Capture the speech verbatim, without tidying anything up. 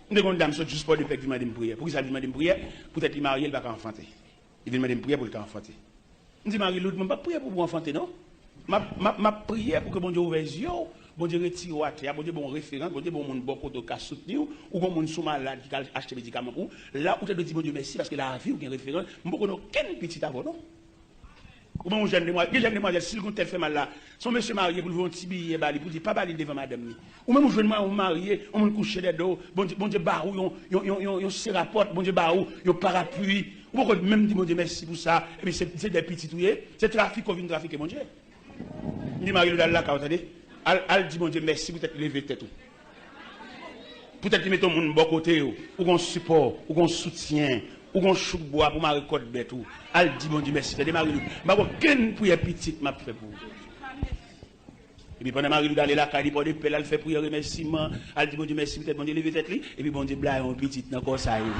M te gen yon dam sot jis Pòdepè ki vin mande m priyè. Poukisa l vin mande m priyè? Poutèt li marye, li pa ka anfante. Li vin mande m priyè pou l ka anfante. M di, Marie Lourdes, mwen p ap priye pou w anfante, non. M ap, m ap, m ap priye pou ke Bondye ouvè zye w, Bondye retire w atè a, Bondye ba w referans, Bondye ba w moun bò kote w ka soutni w, ou gon moun sou malad ki ka al achte medikaman pou ou. La, ou te dwe di Bondye mèsi paske lavi w gen referans. M poko nan okenn pitit avè w, non. Ou menm ou jèn demwazèl, gen jèn demwazèl, si l gon tèt fè mal la, se yon mesye marye pou l voye yon ti biyè ba li, pou l di, pa ba li l devan madanm li. Ou menm ou jwenn yon marye, yon moun kouche dèyè do w, Bondye, Bondye ba ou yon, yon, yon, yon, yon serapòt, Bondye ba ou yon parapli. Ou poko menm di Bondye mèsi pou sa, epi se, se de pitit ou ye, se trafik ou vin trafike Bondye. M di Marie Lourdes al lakay ou, tande. Al, al di Bondye mèsi poutèt li leve tèt ou. Poutèt li mete yon moun bò kote w, ou gon sipò, ou gon soutyen, ou gon chouk bwa pou mare kòd bèt ou. Al di Bondye mèsi, tande Marie Lourdes. M pa gon okenn priyè pitit m ap fè pou ou. Epi pandan Marie Lourdes ale lakay li, Pòdepè, l al fè priyè remèsiman, al di Bondye mèsi poutèt Bondye leve tèt li, epi Bondye blayi yon pitit nan kò sa yo.